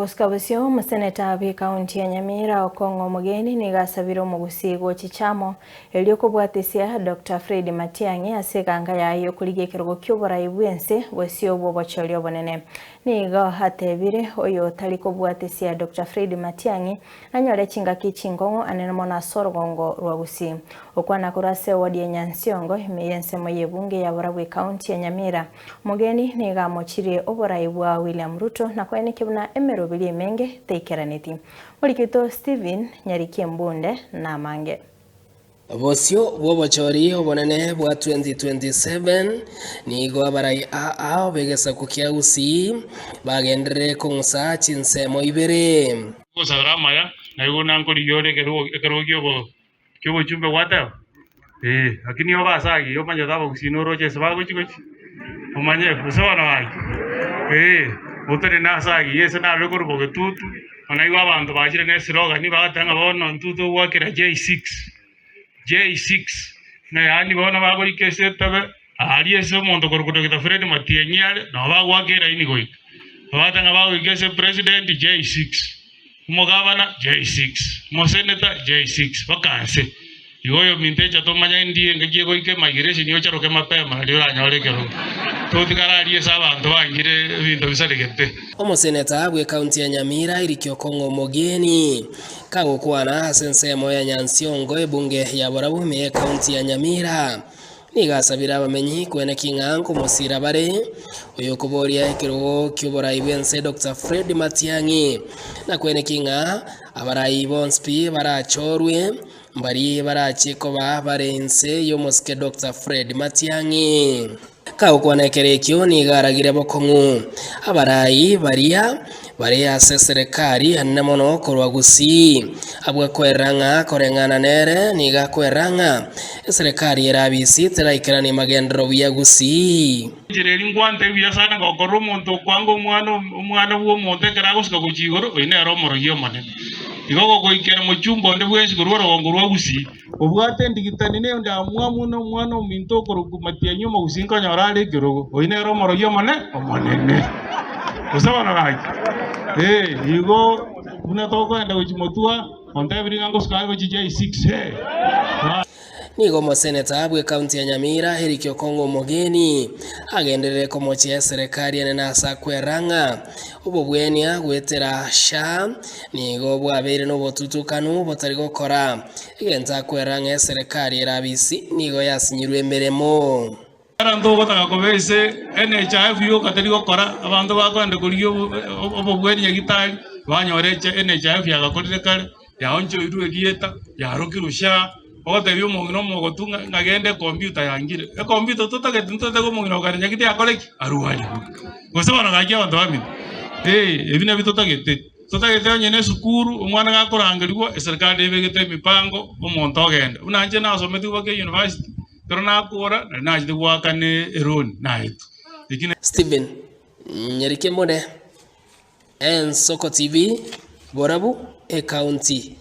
Gosika bosio, omoseneta bw'ekaunti ya Nyamira Okong'o Omogeni nigo asabire omogusii gochicha amo erio kobwatisia Doctor Fred Matiang'i ase eganga yaye y'okorigia ekerogo ki'oborai bw'ense bosio bw'obochori obonene. Nigo atebire oyo otari kobwatisia Doctor Fred Matiang'i nanyore chingaki chinkong'u anene mono ase orogongo rwa Gusii. Okwana korwa ase ewodi ya Nyansiongo ime y'ensemo y'ebunge ya Borabu ekaunti ya Nyamira Omogeni nigo amochirie oborai bwa William Ruto na koenekia buna emeroberi emenge teikeraneti. Morikito Stephen Nyariki Embunde namange. Bosio bw'obochori obonene bwa 2027, nigo abarai aa b'egesaku kia Gusii bagenderere kong'usa chinsemo ibere. Gosabera amaya, na igo nankorigia ore ekerogo ki'obo Ki'obochumbe gwateba, Ee, lakini obe ase ayio omanyete abagusii noroche ase bagochia gochia, omanye gose bono gaki, ee, otenene ase ayio ase narure korwa bogetutu, naigwe abanto bachire ne eslogan bagoteba ng'a bono intwe togwakera J6, J6, ng'a yaani bono bagoika ase etabe, aria ase omonto korokwa Doctor Fred Matiang'i are, nabo bagoaka eraini goika, bagoteba ng'a bagoika ase president J6. Omogabana, J6, Omoseneta, J6, baka nse. Igo oyominto echa tomanya endi engaki egoika emigration ocharoke mapema nario oranyore ekerogo. Totigara aria ase abanto bangire ebinto bisaregete. Omoseneta bw'ekaunti ya Nyamira Eric Okong'o Omogeni kagokwana ase ensemo ya Nyansiongo ebunge ya Borabu ime y'ekaunti ya Nyamira Nigo asabire abamenyi kweneki ng'a nkomosiira bare oyokoboria ekerogo ki'oborai bw'ense Doctor Fred Matiang'i, na kweneki ng'a abarai bonsi pi barachorwe mbari barache koba bare inse y'omosike Doctor Fred Matiang'i. Kagokwana ekero ekio nigo aragire bokong'u abarai baria bare ase eserekari enene mono korwa Gusii. Abwo akwerera ng'a koreng'ana nere nigo akwerera ng'a eserekari ere abisi teraikeranie magenderero buya Gusii. Enchera eria nkwante buya sana gokorora omonto okwanga omwana omwana bw'omonto ekero agosika gochia igoro, oyio nere omorogi omonene. Igo gogoikera mochumba onde bwensi korwa orogongo rwa Gusii. Obwate endigitani na endamwamu na omwana ominto okorokwa Matiang'i omogusii nkonyora are ekerogo. Oyio nere omorogi omone omonene. Gose bono gaki? Ee, igo buna tokoenda gochia motwa, ontebirie ng'a ngosuka are gochia J6 ee. Nigo omoseneta bw'ekaunti ya Nyamira Eric Okong'o Omogeni agenderere komochia eserekari enene ase akwerera ng'a obobwenia goetera SHA nigo bwabeire nobotutukanu botari gokora egento akwerera ng'a eserekari ere abisi nigo yasinyirwe emeremo. Ekero togotaka koba ase NHIF yoka teri gokora, abanto bakoenda korigia obobweni nyagitari, banyora NHIF yagakorire kare, yaonchoirwe erieta, yarokirwe SHA, ogotebia omong'ina omogotu ng'a ng'a genda ekompiuta yangire. Ekompiuta totagete ntotagete omong'ina okare nyagitari akore ki? Arwarigwe. Gose bono gaki abanto bamino, eh, ebi nabio totagete. Totagete onye na esukuru, omwana gakorangerigwa, eserikari nebegete emipango, omonto ogenda. Buna inche nasometigwe mpaka eyunivasiti, Ekero nakora, nari nachete goakana eroni naetwe. Eki ne. Stephen Nyarikemone, Ensoko TV, Borabu, Ekaunti.